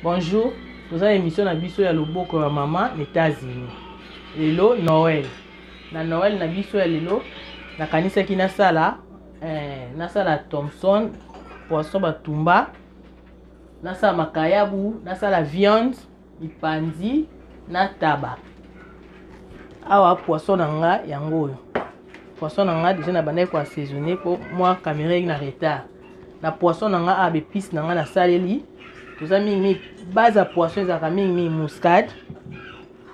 Bonjour, toza na émission na biso ya loboko ya mama na États-Unis. Lelo Noël. Na Noël na biso ya lelo nakanisaki nasala eh, nasala Thomson poisson batumba, nasala makayabu, nasala viande mipanzi na taba. Awa poisson na nga yango oyo. Poisson na nga deja nabandaki ko assaisonner po mwa camera eyaki na retard. Na poisson na nga awa ba epices na nga nasaleli toza mingi mingi base ya poisson ezalaka mingi mingi muscade.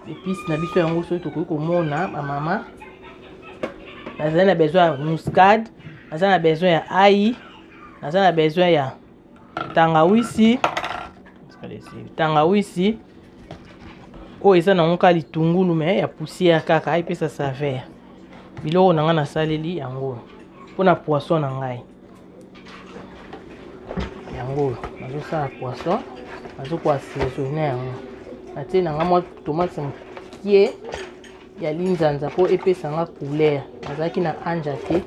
Epices na biso yango soki tokoki komona ba mama, nazali na besoin ya muscade, naza na besoin ya ail, naza na besoin ya tangawisi, tangawisi oyo eza nango kaka litungulu me ya poussière kaka epesa saveur. Biloko na ngai nasaleli yango mpona poisson na ngai yango nazosala poisson, nazoko assaisonner yango, natie na ngai mwa tomate mokie ya linzanza mpo epesa nga couleur. Nazalaki na anja te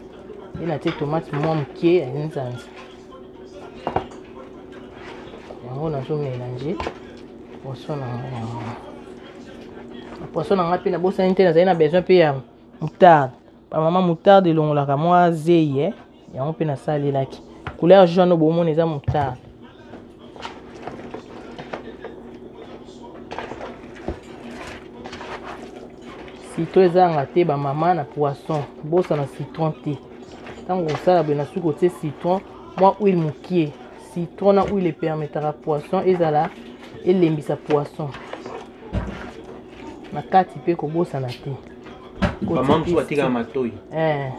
nde natie tomate mwa mokie ya linzanza yango, nazo mélanger poisson na ngai yango. Na poisson na ngai mpe nabosani te, nazali na besoin mpe ya moutarde. Bamama, moutarde elongolaka mwa zei eh? Yango mpe nasalelaki couleur jaune oyo bomona eza moutarde. Citron ezanga te bamama na poisson, bosana citron te. Ntango kosala boye na suki otie citron, mwa huile mokie. Citron na huile epermetaka poisson ezala elembisa poisson na kati mpe kobosana te. Bamama mosusu batikaka matoi.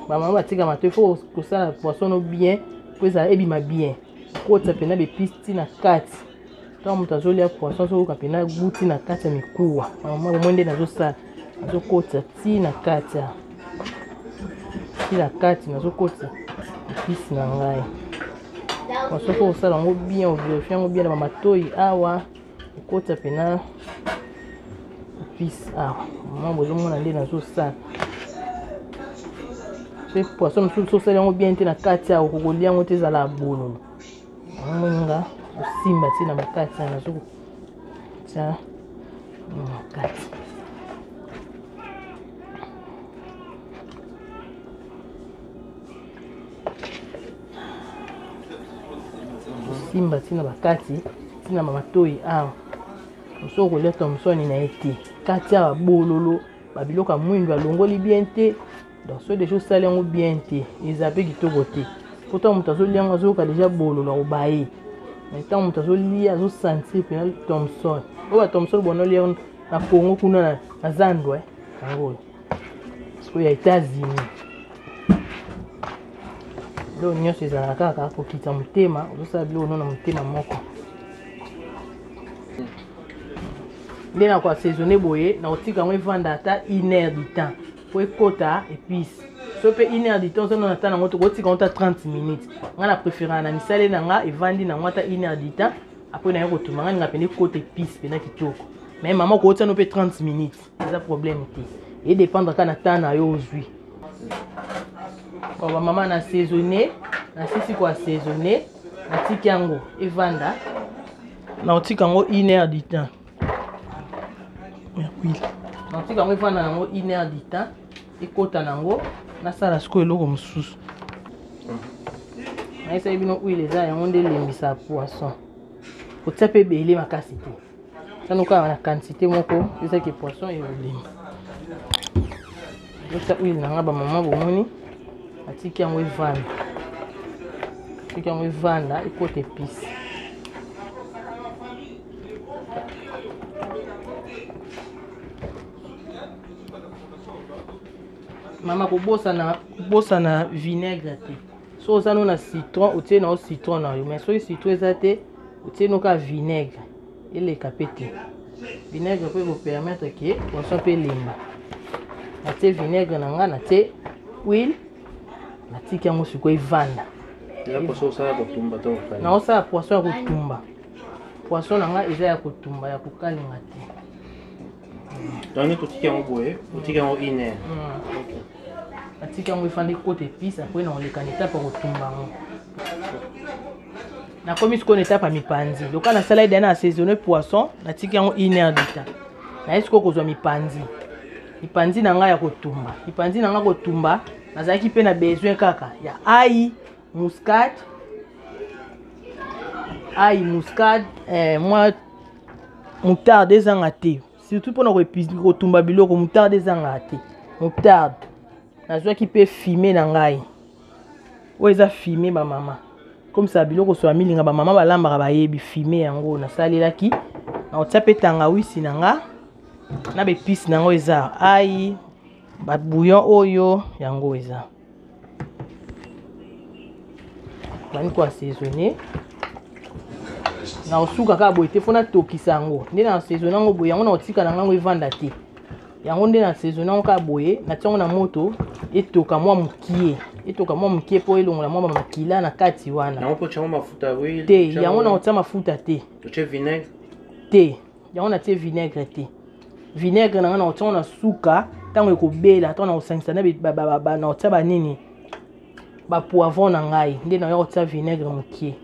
Bamama batika matoi. Fo kosala poisson no bien po ezala ebima bien, okotisa mpena baepice ti na kati. Ntango moto azolia poisson azoyoka mpena goût ti na kati ya mikuwa. Mama, bomoi nde nazosala, nazokotisa ti na kati ya ti na kati, nazokotisa epice na ngai. Poisson fo kosala yango bien, overifie yango bien na bamatoi awa, okotisa mpena epice awa. Mama, bozomona nde nazosala. Soki poisson mosusu osali yango bien te na kati awa, okokolia yango te, ezala bololo. Omoninga osimba ti na makati awa, nazokotia na kati. Osimba ti na bakati, ti na matoi awa. Mosusu okolia thomson na ye te, kati awa bololo, babiloko ya mwindu alongoli bien te. Donc soki deja osali yango bien te, eza mpe kitoko te, po ntango moto azolia yango azoyoka deja bololo, akobaye. Mais ntango moto azolia azosentir mpena thomson oyo. Ba thomson bona olia na Congo kuna na zando yango oyo sikoyo ya États-Unis. Biloko nyonso ezalaka kaka kokita motema, ozosala biloko no na motema moko. Nde na koassaisonne boye, na kotika yango evanda ata une heure du temps po ekota épice. So mpe une heure du temps oza na temps nango, tokotika yango ata 30 minutes. Ngai na préféraka na misale na nga evandi nango ata une heure du temps, apres naye kotumba. Ngai ninga pene ekota épice mpena kitoko. Mais mama, okotia no mpe 30 minutes, eza problème te, edépendre kaka na temps na yo ozwi. Bon, bamama, na assaisonne, nasisi ko assaisonne, natiki yango evanda, na otika yango une heure du temps. Natika yango evanda yango une heure du temps, ekota nango, nasala sikoyo eloko mosusu. Nayesaki bino huile eza yango nde elembisa poisson. Kotia mpe ebele makasi te, sano kaka na quantité moko ezaki poisson ekolemba. Otia huile na nga bamama, bomoni, atiki yango evanda, atiki yango evanda ekota épice. Mama, kobosana kobosana vinaigre te. So oza no na citron, otie na yo citron na yo, mais soki citron eza te, otie no kaka vinaigre, eleka mpe te. Vinaigre mpe ekopermettre ke poisson mpe elemba. Natie vinaigre na nga, natie huile, natiki yango sikoyo evanda. Naosala poisson ya kotumba. Poisson na nga eza ya kotumba, ya kokalinga te. Donc totiki yango boye, otiki yango une heure. Natiki yango efandi, ekota épice, apres na koleka na etape ya kotumba yango. Nakomi sikoyo na etape ya mipanzi. Lokola nasalaki deja na assaisonne poisson, natiki yango une heure du temps. Naye sikoyo kozwa mipanzi. Mipanzi na ngai ya kotumba. Mipanzi na ngai kotumba, nazalaki mpe na besoin kaka ya ail, muscade, ail, muscade, eh, mwa moutarde ezanga te. Surtout mpona kotumba biloko, moutarde ezanga te. Moutarde. Nazwaki mpe fume na ngai. Oyo eza fume ba mama. Comme ça biloko so milinga ba mama balambaka bayebi fume yango nasalelaki. Nakotia mpe tangawisi na nga na ba épices na yango eza ail, ba bouillon oyo yango eza. Bani ko assaisonner. Na osuka kaka boye te, fo natokisa yango. Nde na assaisonner yango boye, yango na otika na ngango evanda te. Yango nde na assaisonner yango kaka boye, natia yango na moto etoka mwa mokie. Etoka mwa mokie po elongola mwa makila na kati wana. Yango po tia mafuta huile. Te, yango na otia mafuta te. Otie vinaigre? Te, yango natie vinaigre te. Vinaigre na nga na otia yango na suka ntango ekobela, ntango na kosangisa na ba na otia ba nini? Ba poivron na ngai, nde na otia vinaigre mokie.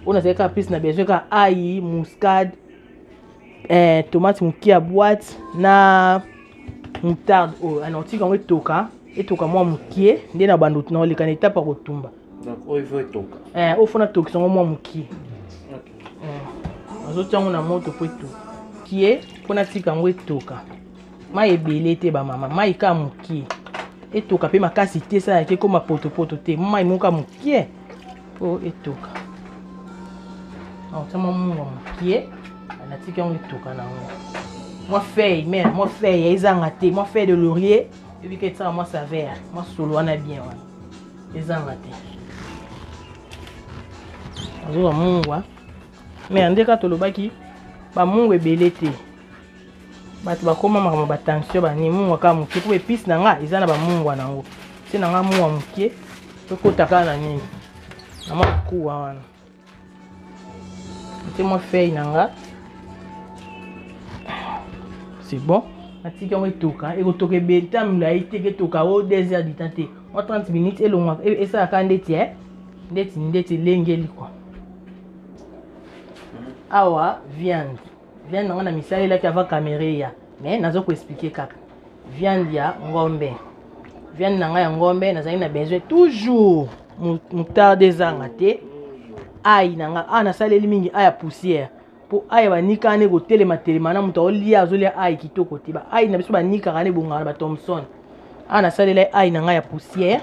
Oyo nazali kaka plus na besoin kaka ail, muscade, tomate mokie ya boîte na moutarde oyo. Na otika yango etoka, etoka mwa mokie, nde na bando na oleka na etape ya kotumba. Donc oyo faut etoka. Oyo faut natokisa yango mwa mokie. Nazotia yango na moto po etoka. Kie po natika yango etoka. Mai ebele te ba mama, mai ka mokie. Etoka pe makasi te, esalaka ekoma potopoto te. Mai moko ya mokie po etoka. Nakotia mwa mungwa mokie, natiki yango etoka na yango. Mwa feuille, mais mwa feuille ezanga te, mwa feuille de laurier ebika etisaka mwa saveur, mwa solo wana bien wana. Ezanga te. Nazozwa mungwa. Mais ndeka tolobaki ba mungwa ebele te. Bato bakoma makambo ba tension ba ni mungwa kaka mokie po épice na nga eza na ba mungwa na yango. Se na nga mungwa mokie tokota kaka na nini? Na mwa kuwa wana. Ntie mwa feuille na nga. C'est bon. Natiki yango etoka, ekotoka ebele ta molai te, eketoka o 2 heures du temps te. Mwa 30 minutes elongwa, esalaka ndeti, eh? Ndeti, ndeti elengeli quoi. Awa viande. Viande nango na misalelaki avant caméra ya. Mais nazo ko expliquer kaka. Viande ya ngombe. Viande na nga ya ngombe nazali na besoin toujours moutarde ezanga te. Ail na nga, ah nasaleli mingi ail ya poussière. Po ail banika ne kotelema telema na moto aolia azolia ail kitoko te. Ba ail na biso banikaka ne bongaka na ba Thomson. Ah nasaleli ail na nga ya poussière.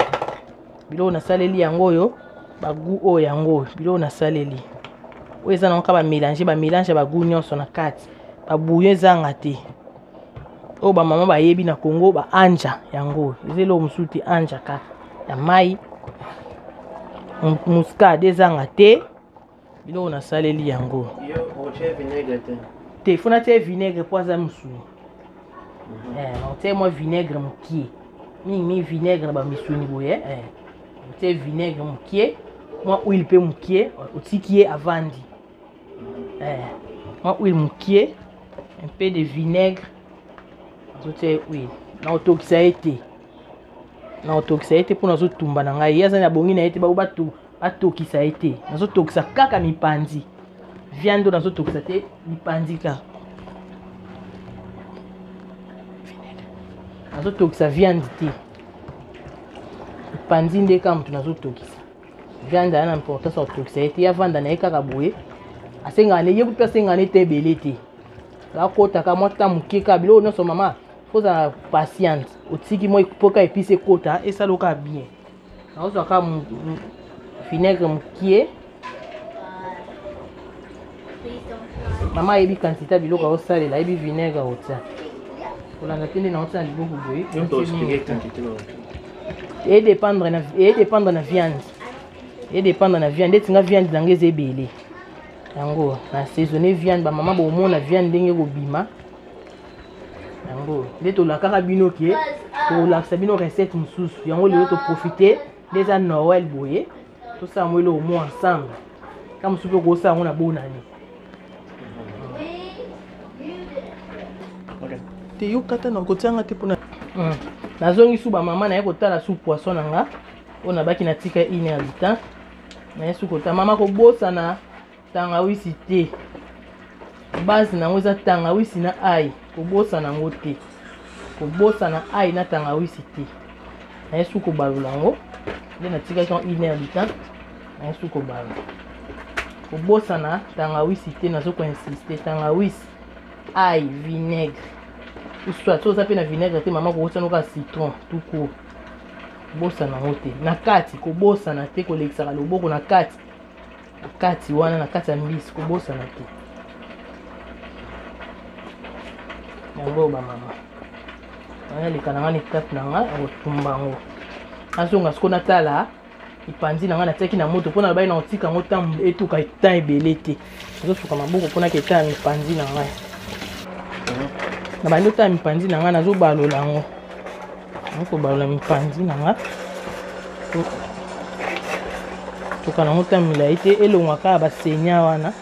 Biloko nasaleli yango oyo, ba goût oyo yango oyo, biloko nasaleli. Oyo eza nango kaka ba mélange, ba mélange ya ba goût nyonso na kati. Ba bouillon ezanga te. Oyo ba mama bayebi na Congo ba anja yango. Eza eloko mosusu te, anja kaka ya mai. Muscade ezanga te. Biloko nasaleli yango. Yo otie vinaigre te? Te, faut natie vinaigre po aza mosuni. Natie mwa vinaigre mokie. Mingi mingi vinaigre na ba misuni boye, eh. Otie vinaigre mokie, mwa huile pe mokie, otiki ye avandi. Mwa huile mokie, un peu de vinaigre. Otie huile. Na otokisa ye te. Na otokisa ye te po nazotumba na ngai. Ye aza na bongi na ye te, ba batu batokisa ye te. Nazotokisa kaka mipanzi. Viande nazotokisa te, mipanzi kaka. Nazotokisa viande te. Mipanzi nde kaka moto nazotokisa. Viande aya na importance ya kotokisa ye te. Ye avanda na ye kaka boye. Asengaka ne, ye kutu asengaka ne te ebele te. Akotaka mwa ta moke kaka biloko nyonso mama. Faut ozala patiente. Otiki mwa po kaka épice ekota, esala kaka bien. Nazozwa kaka vinaigre mokie. Mama ayebi quantité ya biloko azosalela, ayebi vinaigre akotia. Kolanda te nde naotia na liboko boye. Yo moto oexpliquer quantité na otia. E dépendre na, e dépendre na viande. E dépendre na viande. Ndeti nga viande na nga eza ebele. Yango na assaisonner viande, ba mama bomona viande ndenge ekobima. Yango nde tolakaka bino ke tolakisa bino recette mosusu. Yango lelo toprofite nde eza Noël boye, tosala mo eloko mo ensemble. Ka mosusu mpe okosala yango na bonane. Te yo kata na kotianga te mpona. Nazongi su ba mama naye kotala su poisson na nga oyo nabaki natika une heure du temps. Naye su kotala mama kobosana. Tangawisi te. Base na yango eza tangawisi na ail. Kobosana yango te. Kobosana ail na tangawisi te. Naye su kobalola yango. Nde natikaki yango une heure du temps. Naye su kobalola. Kobosana tangawisi te, nazo ko insister. Tangawisi, ail, vinaigre. Ou soit soki oza mpe na vinaigre te, mama kokotia noka citron tout court. Kobosana yango te. Na kati, kobosana te, kolekisaka loboko na kati. Na kati wana, na kati ya mbisi, kobosana te. Yango oyo bamama. Naleka na nga na etape na nga ya kotumba yango. Nazonga sikoyo natala mipanzi na nga natiaki na moto mpo nalobaki na kotika yango ntango etuka temps ebele te. Nazosuka maboko mpo nake etala mipanzi na ngai. Nabandi otala mipanzi na ngai, nazobalola yango. Nakobalola mipanzi na ngai. Toka nango ntango milai te, elongwa kaka basenya wana.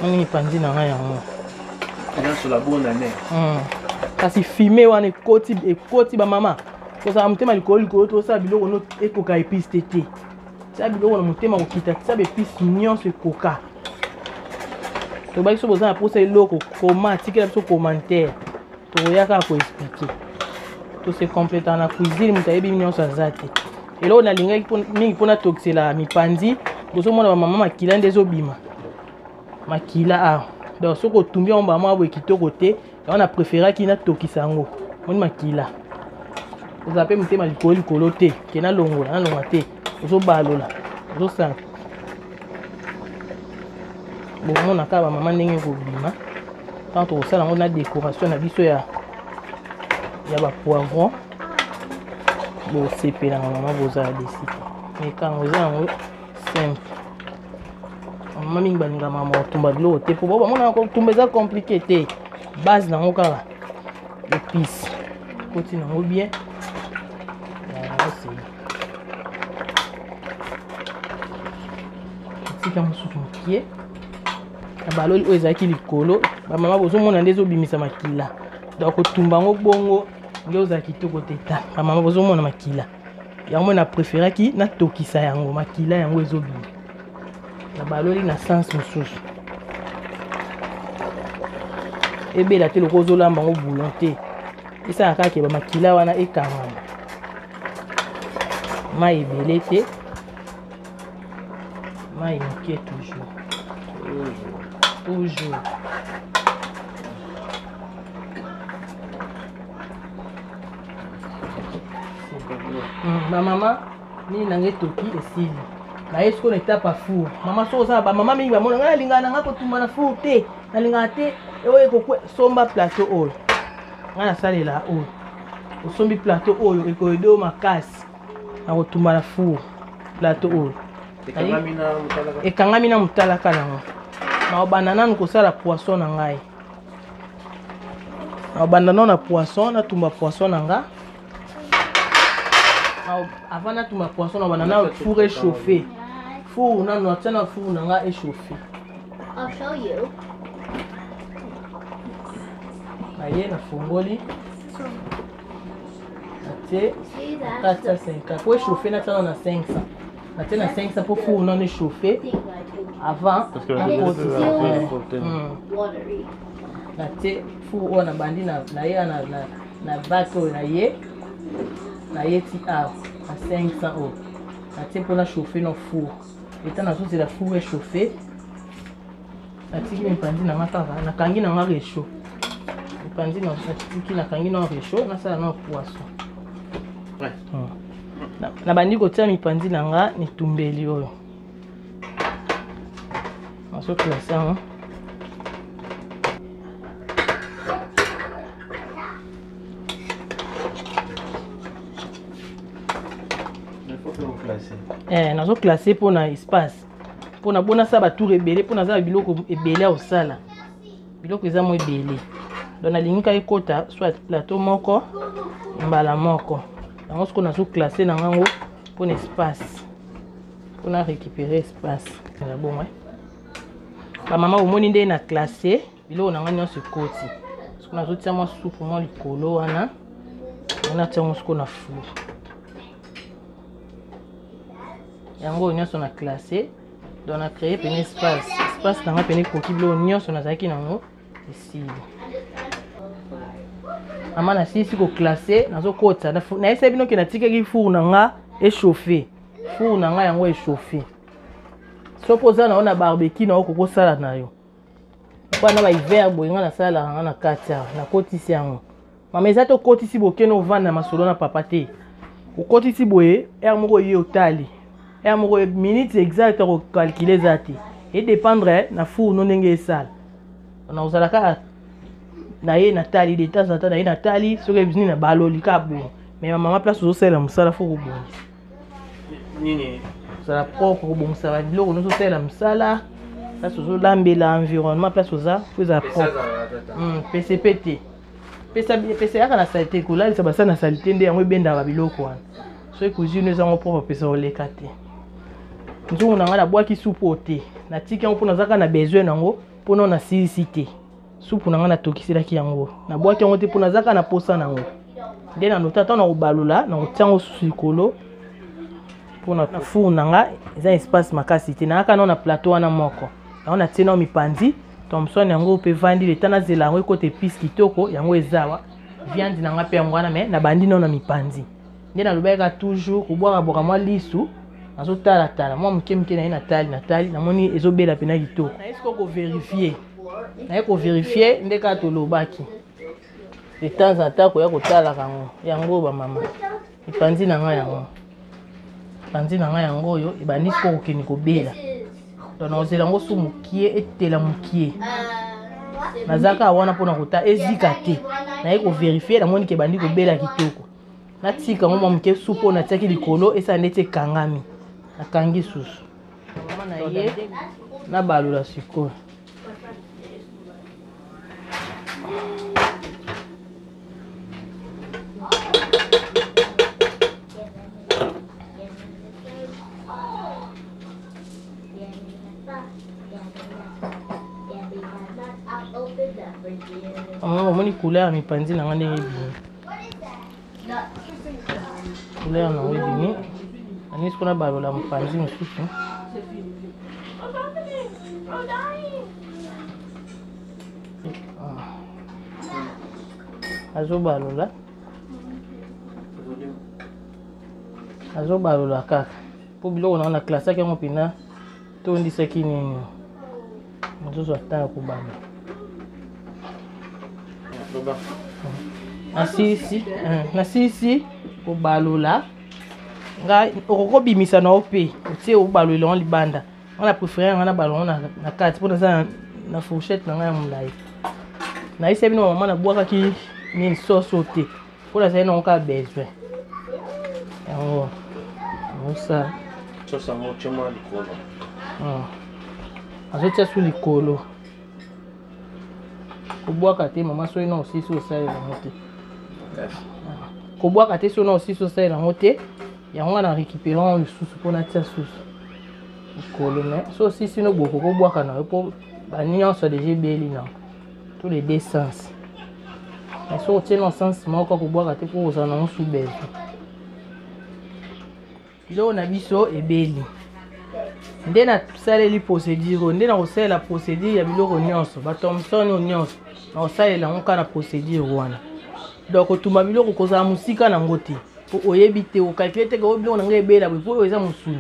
Moni mipanzi na ngai yango. Nyonso la bonne année. Kasi fume wana ekoti, ekoti ba mama. Kozala motema likolo likolo, tosala biloko no ekoka épice te te. Tia biloko na motema kokita, tia ba épice nyonso ekoka. Tobaki so boza na posa eloko, koma, tikela biso commentaire. Tokoya kaka ko expliquer. To se compléter na cuisine, moto ayebi nyonso aza te. Eloko nalingaki mingi mpona tokisela mipanzi, bozomona ba mama makila nde ezobima. Makila awa. Donc soki otumbi yango ba mwa boye kitoko te, yango na préféraki natokisa yango. Moni makila. Ozala mpe motema likolo likolo te, ke nalongola, nalongola te. Ozobalola, ozosala. Bomona kaka ba mama ndenge ekobima. Tango tokosala yango na décoration na biso ya ba poivron, bosepela na mama, bozala déçu te. Mais kango eza yango simple. Mama mingi balingaka mama kotumba biloko te, po bamonaka kotumba eza compliqué te. Base nango kaka épice, koti nango bien. Tika mosusu mokie na baloli oyo ezalaki likolo. Bamama bozomona nde ezobimisa makila, donc kotumba yango bongo nde ozala kitoko te. Ta bamama bozomona makila yango, na préféraki natokisa yango, makila yango ezobima na baloli na sens mosusu. Ebela te lokola ozolamba yango bouillon te, esalaka kaka ke ba makila wana ekangama. Mai ebele te, mai moke toujours, toujours. Ba mama nini nanga etoki esili, naye sikoyo na etape ya four. Mama soki oza na ba mama mingi bamona ngai nalingaka nanga kotumba na four te, nalingaka te oyo ekokwe. Somba plateau oyo ngai nasalela oyo, osombi plateau oyo ekoyede oyo makasi na kotumba na four. Plateau oyo ekangami na motalaka nango. Naobanda nanu kosala poisson na ngai, naobanda nanu na poisson, natumba poisson na nga. Avant natumba poisson, naobanda na four échauffé. Four nanu natia na four na nga échauffé. I'll show you. Naye nafungoli, natie 450 po échauffé, natia na 500, natie na 500 po four nanu échauffé avant nakotisa. Natie four oyo nabandi na ye na bake oyo, naye ti awa na 500 oyo natie mpona chauffe no four. Eta nazozela four échauffé, natiki mipanzi na nga kaka, nakangi na nga réchaud mipanzi, natiki nakangi na réchaud, nasala na poisson. Nabandi kotia mipanzi na nga mitumbeli oyo, nazoklase yango. Nazoklasse mpona espace, mpona bona asala batour ebele, mpona aza na biloko ebele ya kosala. Biloko eza mo ebele, donc nalingi kaka ekota soit plateau moko mbala moko. Yango sikoyo nazoklasse na ngango mpona espace, mpona récupérer espace ya bongo. Bamama bomoni nde na classe biloko na ngai nyonso ekoti. Sikoyo nazotia mwa supu mwa likolo wana, natia yango sikoyo na four. Yango oyo nyonso na classe. Donc na créer pene espace, espace na nga pene ekoki biloko nyonso nazalaki nango esili. Mama nasilisi koklasse, nazokotisa. Nayebisa bino ke natikaki four na nga echauffe. Four na nga yango echauffe. Soki oza na yo na barbecue na yo okoki kosala na yo. Mpo na ba hiver boye nga nasalaka nga na kati awa, nakotisi yango. Mama eza te okotisi boke na ovanda masolo na papa te. Okotisi boye, heure moko ye otali. Heure moko minute exacte ko calculer eza te. E dépendre na four no ndenge esala. Na ozala kaka na ye natali de temps en temps na ye natali soki ebini na baloli kaka bongo. Mais mama place ozosalela mosala faut kobongisa. Nini? Ozala propre, kobongisa ba biloko nyonso osalela mosala. Place ozolambela environnement place oza faut ezala propre. PCP te. Pesa pesa yaka na salite, kolalisa basali na salite nde yango ebendaka biloko wana. Soki cuisine eza yango propre pesa oleka te. Nzungu na ngai nabwaki supu oyo te, natiki yango mpo naza kaka na besoin nango mpo nao nasilisi te. Supu na ngai natokiselaki yango, nabwaki yango te mpo naza kaka na posa nango. Nde na nota ntango nakobalola nakotia yango susu likolo mpo na four na ngai eza espace makasi te, nayaka nao na plateau wana moko yango natie nao mipanzi. Thomson yango mpe evandi leta nazela yango ekota epice kitoko yango ezawa viande na ngai mpe yango wana me nabandi nao na mipanzi. Nde nalobaki kaka toujours kobwakabwaka mwa lisu, nazotalatala mwa moke moke na ye natali natali namoni ezobela mpena kitoko. Naye sikoyo koverifier, naye koverifier nde kaka tolobaki de temps en temps koya kotalaka yango. Yango bamama mipanzi na ngai yango, mipanzi na ngai yango oyo ebandi sikoyo kokende kobela. Donc nakozela yango su mokie etela mokie, naza kaka wana mpona kota ezika te. Naye koverifier namoni ke ebandi kobela kitoko, natika yango mwa moke supu oyo natiaki likolo esala ndeti ekangami, nakangi susu mama na ye nabalola sikoyo. Omoni couleur ya mipanzi na nga ndenge ebimi, couleur na yango ebimi. Anisi kuna balola mopanzi mosusu. Azobalola, azobalola kaka mpo biloko na nga na klasaki yango mpena tondisaki nini nazozwa temps ya kobanda. Nasilisi, nasilisi kobalola ngai. Okoki kobimisa na yo mpe otie obalola yango libanda. Nga na préféré nga na balola yango na kati mpo naza na fourchette na ngai ya molai. Nayebisa bino mama nabwakaki nini soso te mpo nazali nango kaka besoin yango osala soso yango otie mwa likolo. Azotia su likolo, kobwaka te mama. Soki na osisi osalela yango te, kobwaka te. Soki na osisi osalela yango te, yango wana récupérant yango lisusu mpo natia susu likolo. Mais so osisi no boko kobwaka na yo mpo banyonso deja ebeli nango tous les deux sens. Mais soki otie na sens moko kobwaka te mpo kozala nango sous besoin. Biloko na biso ebeli nde nasaleli procédure oyo, nde nakosalela procédure ya biloko nyonso, ba Thomson oyo nyonso nakosalela yango kaka na procédure wana. Donc kotumba biloko kozala mosika nango te, po oyebi te okalkule te ke oyo biloko na ngai ebela boye, po oyo eza mosuni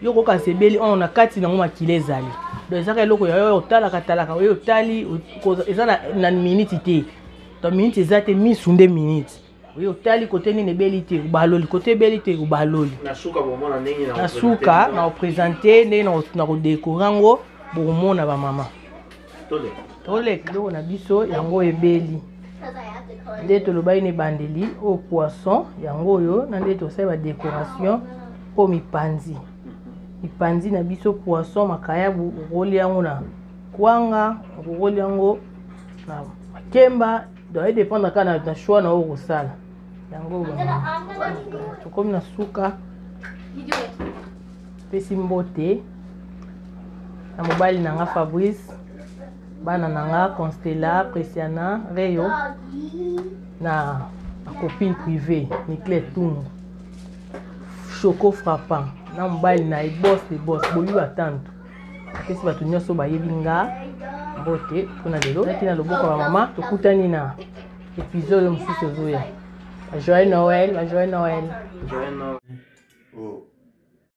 yo kokanisa ebeli oyo na kati nango makila ezali. Donc ezaka eloko ya oyo otalaka talaka oyo otali eza na minute te. Donc minute eza te, misu nde minute. Oyo otali kote nini ebeli te, obaloli kote ebeli te, obaloli. Na suka bomona ndenge na Na suka na opresente ndenge na kodekore yango, bokomona ba mama. Toleka. Biloko na biso yango ebeli nde tolobaki na ebandeli oyo poisson yango oyo na nde tosali ba décoration oyo mipanzi. Mipanzi na biso poisson makayabu, okolia yango na kwanga, okolia yango na makemba. Donc e dépendre kaka na choix na oyo kosala yango. Tokomi na suka, pesi mbote na mobali na nga Fabrice, bana na nga Constella, Preciana, Reyo na copine privée Niclette Tungu, Choco frappant na mobali na ye boss de boss Bobi Batantu. Napesi bato nyonso bayebi nga mbote mpona lelo. Naki na loboko ya mama, tokutani na episode mosusu ezoya. Joyeux Noël, ba joyeux Noël. Joyeux Noël. Oh.